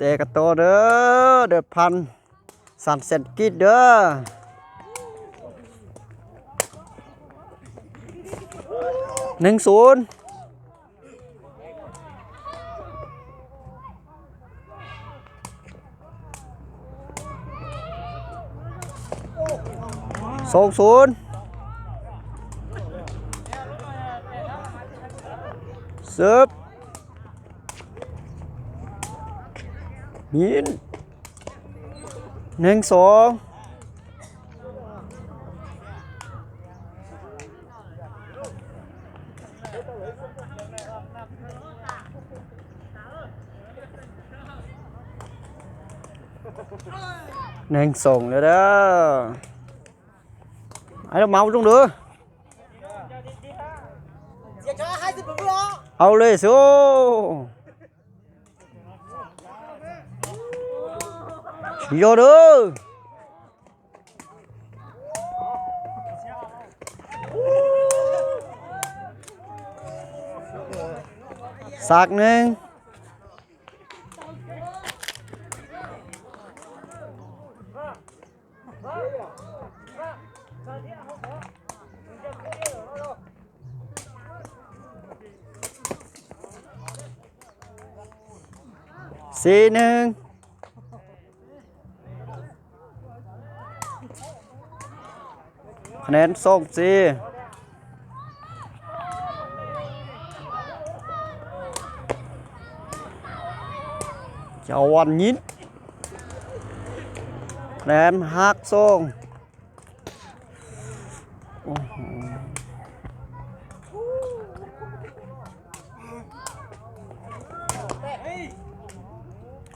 ຕະກັນຕໍ່ເດີ ເດີດພັນ ສັນແສນກິດເດີ ໜຶ່ງສູນ ສອງສູນ ເສີບ ຍິງ ໜຶ່ງສອງ ໜຶ່ງສອງແລ້ວເດີ ໃຫ້ລະເມົາລົງເດີ ເອົາເລີຍໂຊ ເດີ ສາກໜຶ່ງ ສີ່ໜຶ່ງ ຄະແນນສອງສີ່ ຈາວັນຍິງ ຄະແນນຫ້າສອງ ໂອ້ໂຫ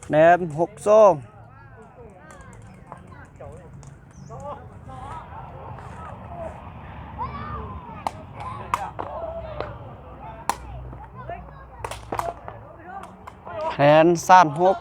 ຄະແນນຫົກສອງ ຄະແນນສາມຫົກ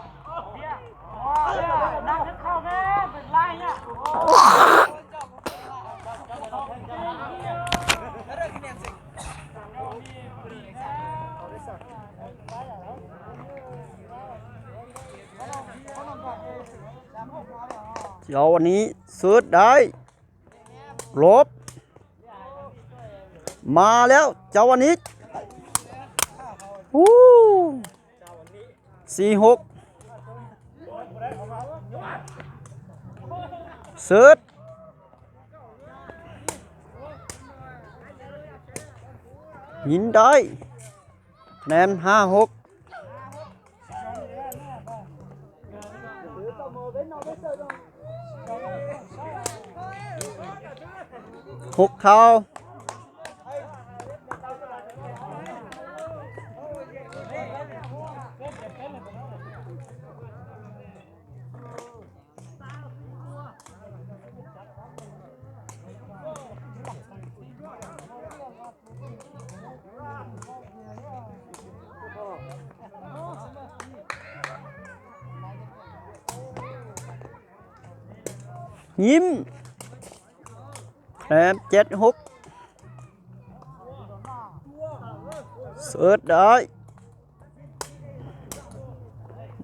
ເຈົ້າ ອັນນີ້ເສີດໄດ້ ຫຼົບ ມາແລ້ວ ເຈົ້າ ອັນນີ້ ໂອ້ ສີ່ຫົກ ເສີດ ຍິງໄດ້ ຄະແນນຫ້າຫົກ ຫົກເທົ່າ ຍິງ ຄະແນນເຈັດຫົກ ເສີດໄດ້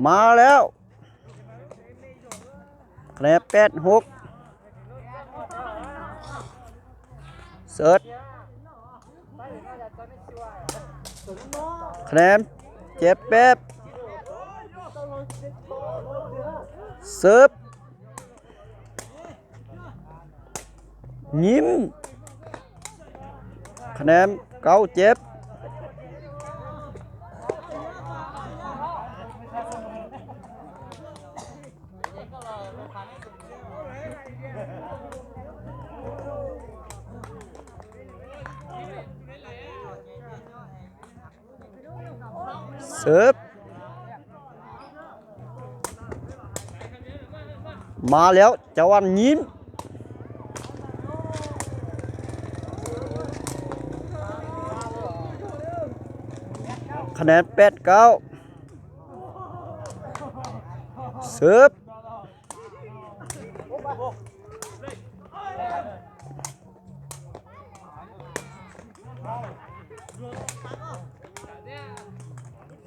ມາແລ້ວ ຄະແນນແປດຫົກ ເສີດ ຄະແນນເຈັດແປດ ເສີບ ຍິງ ຄະແນນເກົ້າເຈັດ ເສີບ ມາແລ້ວ ຈາວັນຍິງ ຄະແນນແປດເກົ້າ ເສີບ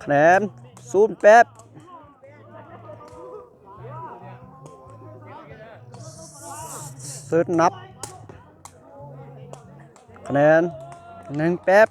ຄະແນນສູນແປດ ເປີດນັບຄະແນນ ໜຶ່ງແປດ.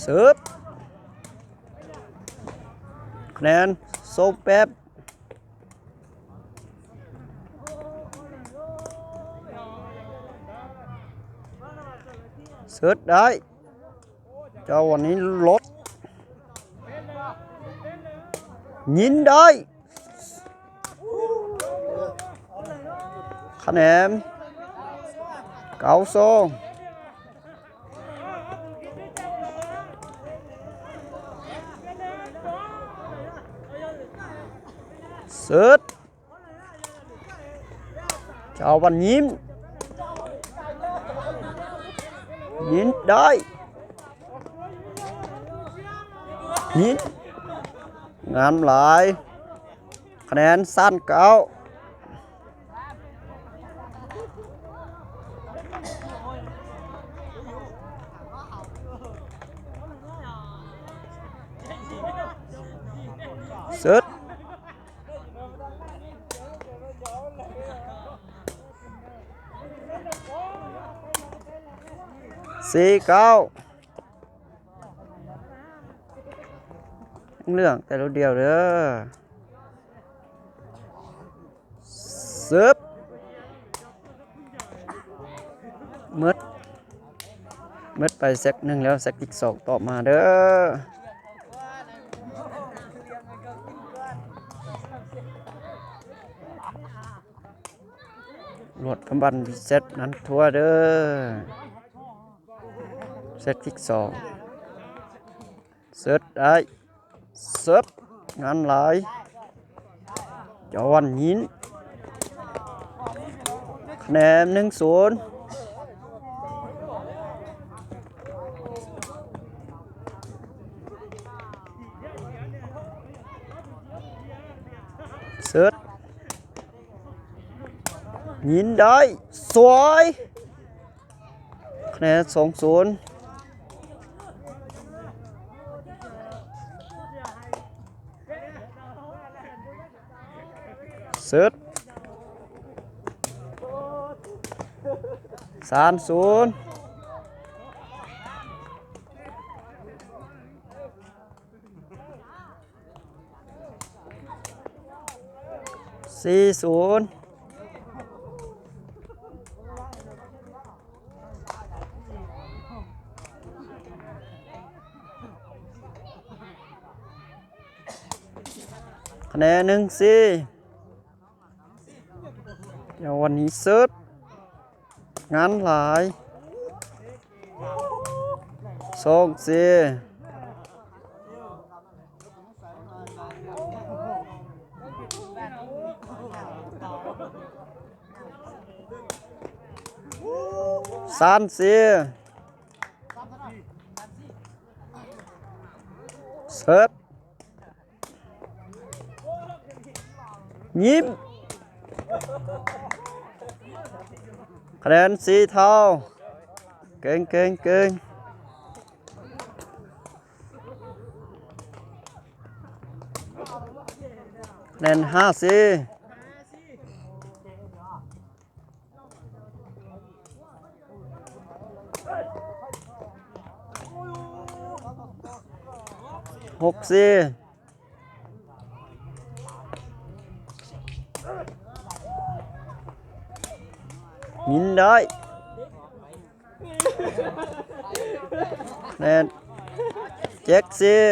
ເສີບ ຄະແນນ ສອງແປດ. ເສີບໄດ້ ເຈົ້າວັນນີ້ລົດ ຍິງໄດ້ ຄະແນນ ເກົ້າສອງ. ເສີບ ເຈົ້າວັນຍິງ ຍິງໄດ້ ຍິງ ງາມຫຼາຍ ຄະແນນ ສາມເກົ້າ. ເສີບ ສີ່ເກົ້າ. ເຫຼືອງແຕ່ລູກດຽວເດີ ເສີບ ໝົດ ໝົດໄປເຊັດໜຶ່ງແລ້ວ ເຊັດທີສອງຕໍ່ມາເດີ. ລວດກຳບັນເຊັດນັ້ນທົ່ວເດີ ເຊັດທີສອງ. ເສີບໄດ້ ເສີບ ງາມຫຼາຍ ຈອນຍິງ ຄະແນນ ໜຶ່ງສູນ. ເສີບ ຍິງໄດ້ ສວຍ ຄະແນນ ສອງສູນ. ເສີບ ສາມສູນ. ສີ່ສູນ. ຄະແນນ ໜຶ່ງສີ່. ເຈົ້າວັນນີ້ເສີບ ງາມຫຼາຍ ສອງສີ່. ສາມສີ່. ເສີບ ຍິງ ຄະແນນ ສີ່ເທົ່າ. ເກັ່ງໆໆ. ຄະແນນ ຫ້າສີ່. ຫົກສີ່. ຍິງໄດ້ ແມ່ນ ເຈັດສີ່.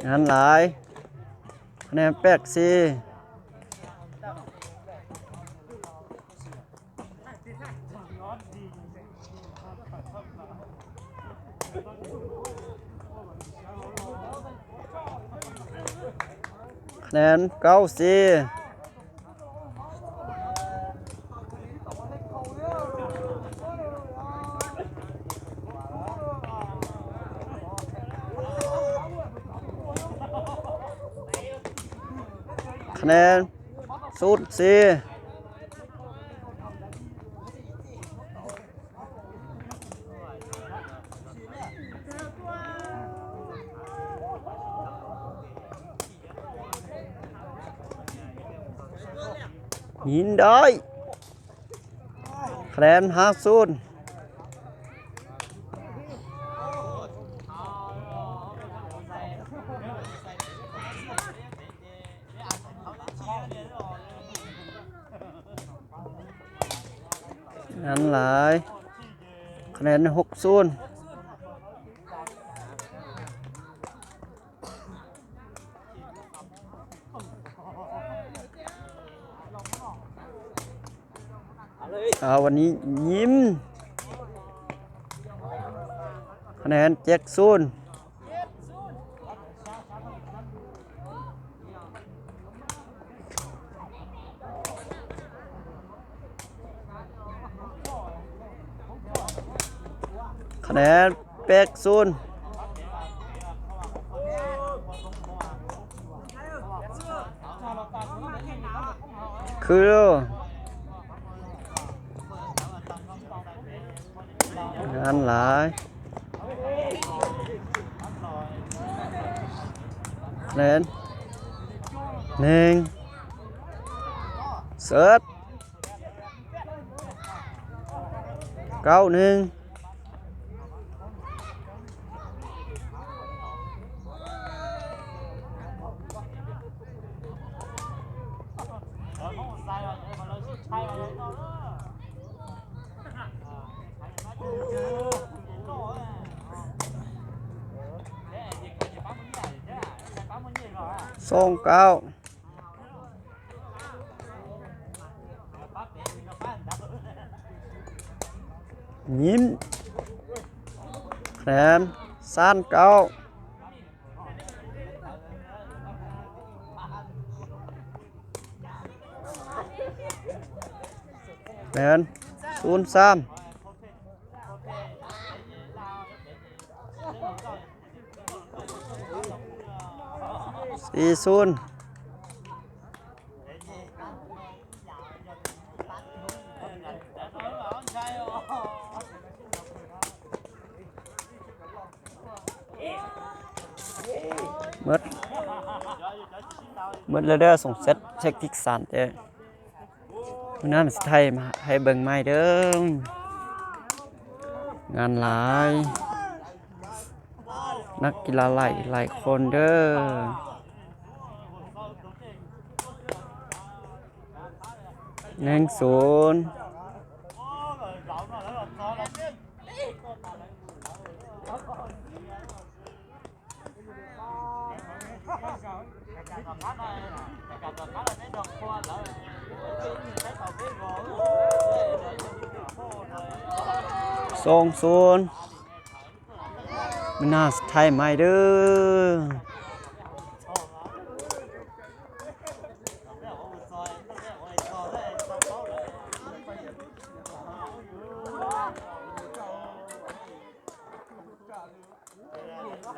ງາມຫຼາຍ ຄະແນນ ແປດສີ່. ຄະແນນ ຫ້າ ຄະແນນເກົ້າສີ່ ຄະແນນສູນສີ່. ຍິງໄດ້ ຄະແນນຫ້າສູນ. ງານຫຼາຍ ຄະແນນຫົກສູນ. ເອົາ ວັນນີ້ຍິ້ມ ຄະແນນເຈັດສູນ. ຄະແນນແປດສູນ. ຄື ງານຫຼາຍ ແລ່ນ ໜຶ່ງ ເສີດ ເກົ້າໜຶ່ງ. ສອງເກົ້າ. ຍິ້ມ ແຄມ ສາມເກົ້າ. ແຄມ ສູນສາມ. ສີ່ສູນ. ໝົດ ໝົດແລ້ວເດີ ສອງເຊັດ ເຊັດທີສາມເດີ. ມື້ໜ້າຊິຖ່າຍມາໃຫ້ເບິ່ງໃໝ່ເດີ. ງານຫຼາຍ ນັກກິລາຫຼາຍ ຫຼາຍຄົນເດີ. ໜຶ່ງສູນ. ສອງສູນ. ມື້ໜ້າຊິຖ່າຍໃໝ່ເດີ. ເ